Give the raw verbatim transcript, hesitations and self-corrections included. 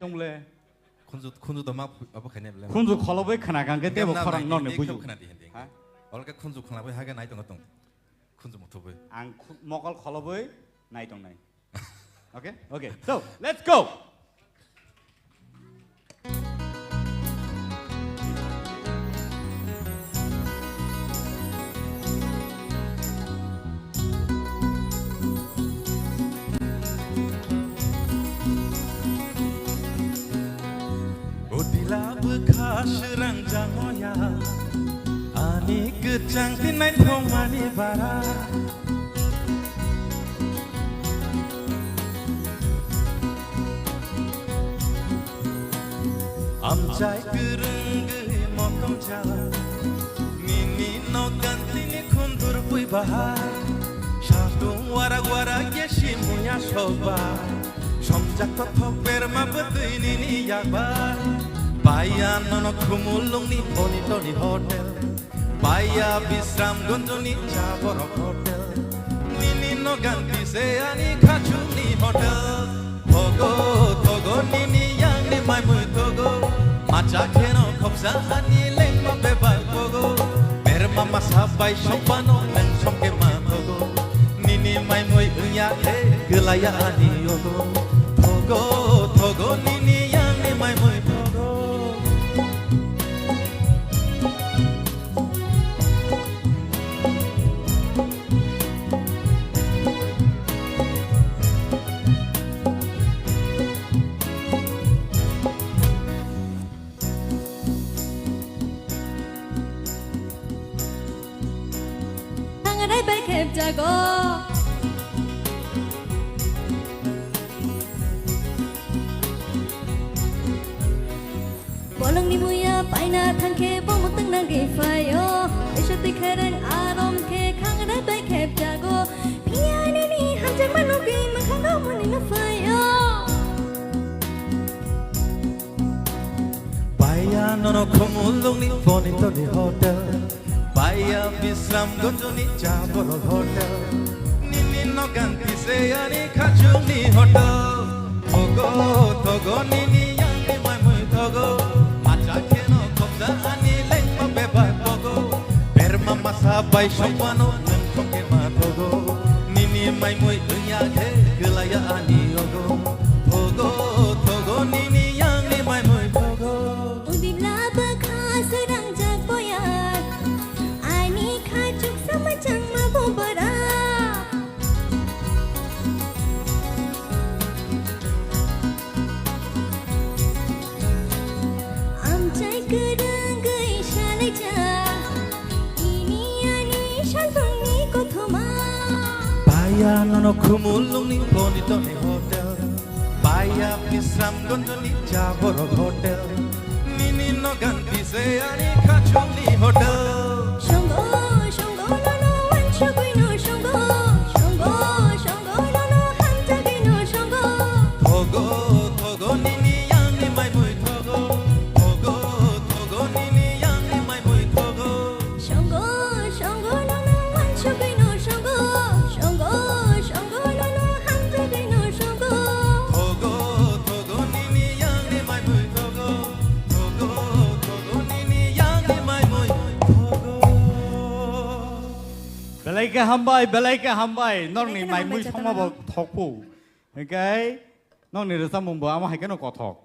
Tongle. Khunju, khunju doma abo khainai bele. Khunju kholobwi khna kang khe tebo khorang norni buju. Khna di hindi. Ha? Olke khunju khna bai haga nai tongo tong. Khunju mothobai. Ang khu-, mokol kholobwi nai tongnai. Okay? Okay. So, let's go. O dila bwkha swrang jamoya, ani kwchang tinai thongmani bara. Amchai kwrwngwi motom ja, nini nok gantini khundur bui bahai. Satung warak warak ye simuya sokba, somjak kothok berma bwtwi nini yakba. Paiya nono Khumulwngni Oni Toni Hotel. Paiya Bisramganjni cha borok hotel. Nini nogan kise ani khachukni hotel. Thogo, thogo nini yangni maimui thogo. Macha kheno khopsa ani lengma bebak bogo. Berma masa bai sopano nang somke ma thogo. Nini maimui wngya khe kwlaiya ani yogo. Thogo, thogo nini yangni maimui thogo. Thangrai bai khepjago. Bolongni muya paina thangkhe bo mwtwng nangwi phaio. Teisa twi khereng arom khe khangrai bai khepjago. Phiya nini hamjakma nugwi mwkhango mwnwino phaio. Paiya nono Khumulwngni Oni Toni Hotel. Paiya Bisramganjni cha borok hotel. Nini nogan kise ani khachukni hotel. Thogo, thogo nini yangni maimui thogo. Macha kheno khopsa ani lengma bebak bogo. Berma masa bai sopano nang thongke ma thogo. Nini maimui wngya khe kwlaiya ani yogo. Thogo, thogo nini yangni maimui thogo. Udibla bwkha swrangjak boya. Ani khachuk samachangma bo bwra. Amchai kwrwngwi salaijak. Ini ani salbungni kothoma. Paiya nono Khumulwngni Oni Toni Hotel. Paiya Bisramganjni cha borok hotel. Nini nogan kise ani khachukni hotel. Songo, songo nono wansugwino songo. Songo, songo nono hamjagwino songo. Thogo, thogo nini yangni maimui thogo. Thogo, thogo nini yangni maimui thogo. Songo, songo nono wansugwino songo. Songo, songo nono hamjagwino songo. Thogo, thogo nini yangni maimui thogo. Thogo, thogo nini yangni maimui thogo. Belai khe hambai, belai khe hambai. Norni belai khe maimui hambai, songma bo thokphu. Hinkhe norni rwchapmung bo amo hai kheno kothok.